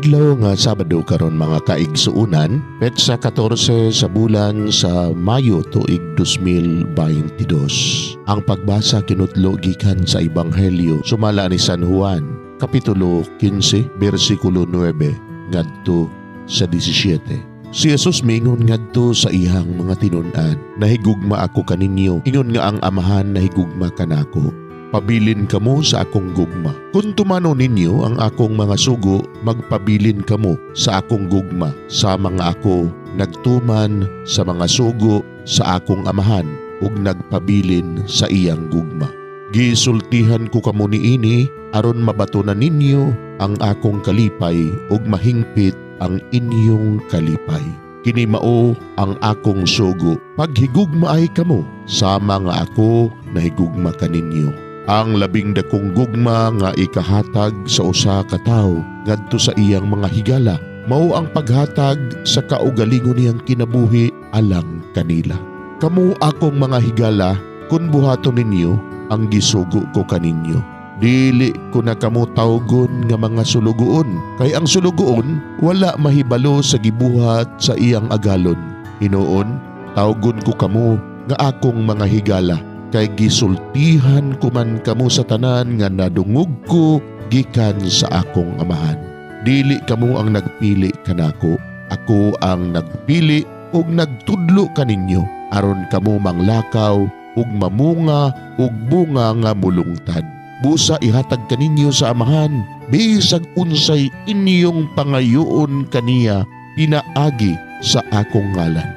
Adlaw nga Sabado karon, mga kaigsuunan, petsa 14 sa bulan sa Mayo, tuig 2022. Ang pagbasa kinutlo gikan sa Ebanghelyo sumala ni San Juan, kapitulo 15, bersikulo 9 ngadto sa 17. Si Jesus mingon ngadto sa iyang mga tinun-an, "Nahigugma ako kaninyo, ingon nga ang Amahan nahigugma kanako. Pabilin kamo sa akong gugma. Kung tumanon ninyo ang akong mga sugo, magpabilin kamo sa akong gugma, sama nga ako nagtuman sa mga sugo sa akong Amahan ug nagpabilin sa iyang gugma. Gisultihan ko kamo niini aron mabatonan ninyo ang akong kalipay ug mahingpit ang inyong kalipay. Kini mao ang akong sugo: paghigugmaay kamo sama nga ako nahigugma kaninyo. Ang labing dakong gugma nga ikahatag sa usa ka tawo ngadto sa iyang mga higala mao ang paghatag sa kaugalingon niyang kinabuhi alang kanila. Kamo akong mga higala kung buhaton ninyo ang gisugo ko kaninyo. Dili ko na kamo tawgon nga mga sulugoon, kay ang sulugoon wala mahibalo sa gibuhat sa iyang agalon. Hinuon, tawgon ko kamo nga akong mga higala, kay gisultihan ko man kamo sa tanan nga nadungog ko gikan sa akong Amahan. Dili kamo ang nagpili kanako, ako ang nagpili ug nagtudlo kaninyo aron kamo manglakaw ug mamunga og bunga nga mulungtad. Busa ihatag kaninyo sa Amahan bisag unsay inyong pangayoon kaniya pinaagi sa akong ngalan.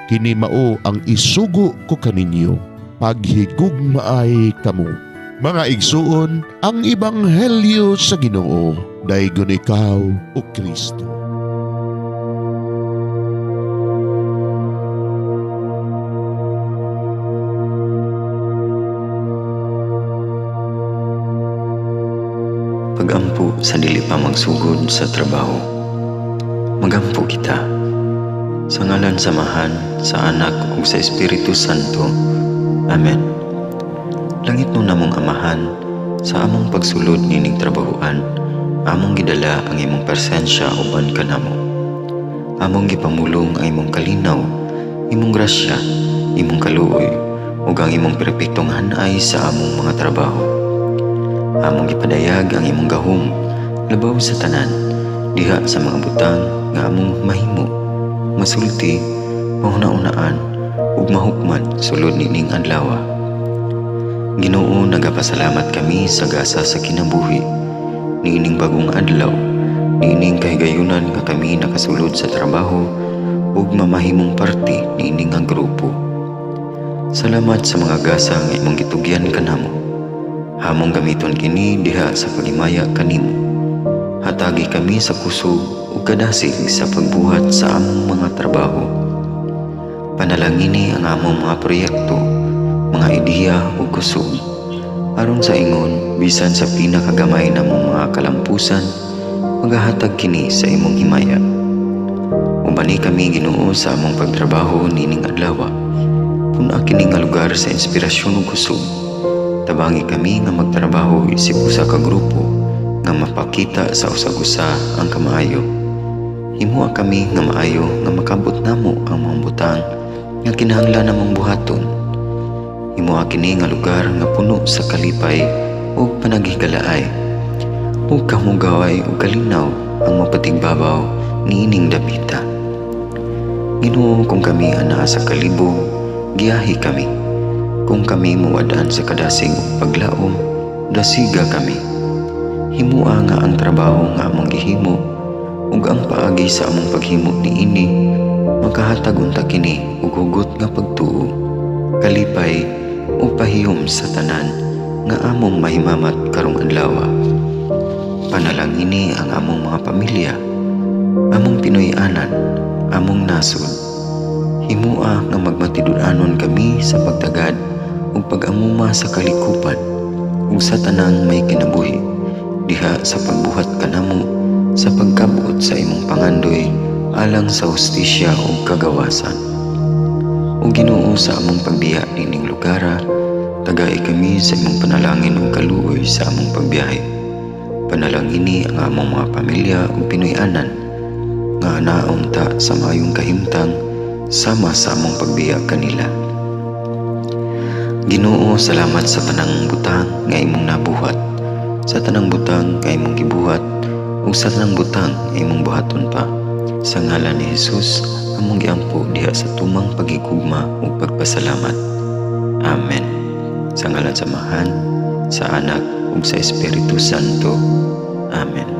Kini mao ang isugo ko kaninyo: paghigugmaay kamo." Mga igsuon, ang ebanghelyo sa Ginoo. Daygon ikaw, o Kristo. Pagampo sa dili pa magsugod sa trabaho. Magampo kita. Sa ngalan sa Amahan, sa Anak ug sa Espiritu Santo. Amen. Langitnon namong Amahan, sa among pagsulod nining trabahoan, among gidala ang imong presensya uban kanamo. Among gipamulong ang imong kalinaw, imong grasya, imong kaluoy, ug ang imong perpektong hanay sa among mga trabaho. Among gipadayag ang imong gahom labaw sa tanan, diha sa mga butang nga among mahimo, masulti, mahuna-unaan, ug mahukman sulod nining adlaw. Ginoo, nagapasalamat kami sa gasa sa kinabuhi niining bagong adlaw, niining kahigayunan nga kami nakasulod sa trabaho ug mamahimong parte niini nga grupo. Salamat sa mga gasa nga imong gitugyan kanamo. Among gamiton kini diha sa paghimaya kanimo. Hatagi kami sa kusog ug kadasig sa pagbuhat sa among mga trabaho. Panalangini ang among mga proyekto, mga ideya ug kusog, aron sa ingon bisan sa pinakagamay namong mga kalampusan, magahatag kini sa imong himaya. Ubani kami, Ginoo, sa among pagtrabaho nining adlaw. Pun-a kini nga lugar sa inspirasyon ug kusog. Tabangi kami nga magtrabaho isip usa ka grupo nga mapakita sa usag-usa ang kamaayo. Himoa kami nga maayo nga makabot namo ang mga butang nga kinahanglan namong buhaton. Himoa kini nga lugar nga puno sa kalipay ug panaghigalaay, ug kamugaway ug kalinaw ang mapatigbabaw niining dapita. Ginoo, kung kami anaa sa kalibog, giyahi kami. Kung kami mawad-an sa kadasig ug paglaom, dasiga kami. Himoa nga ang trabaho nga among gihimo ug ang paagi sa among paghimo niini makahatag unta kini og hugot nga pagtuo, kalipay ug pahiyom sa tanan nga among mahimamat karong adlaw. Panalangini ang among mga pamilya, among Pinoy-anan, among nasod. Himoa nga magmatinud-anon kami sa pagtagad ug pag-amuma sa kalikupan ug sa tanang may kinabuhi diha sa pagbuhat kanamo sa pagkabot sa imong pangandoy alang sa hustisya ug kagawasan. O Ginoo, sa among pagbiya nining lugara, tagai kami sa imong panalangin ug kaluoy sa among pagbiyahe. Panalangini ang among mga pamilya ug Pinoy-anan nga anaon ta sa maayong kahimtang sama sa among pagbiya kanila. Ginoo, salamat sa tanang butang nga imong nabuhat, sa tanang butang nga imong gibuhat, ug sa tanang butang nga imong buhaton pa. Sa ngalan ni Jesus, among giampo diha sa tumang paghigugma ug pagpasalamat. Amen. Sa ngalan sa Amahan, sa Anak ug sa Espiritu Santo. Amen.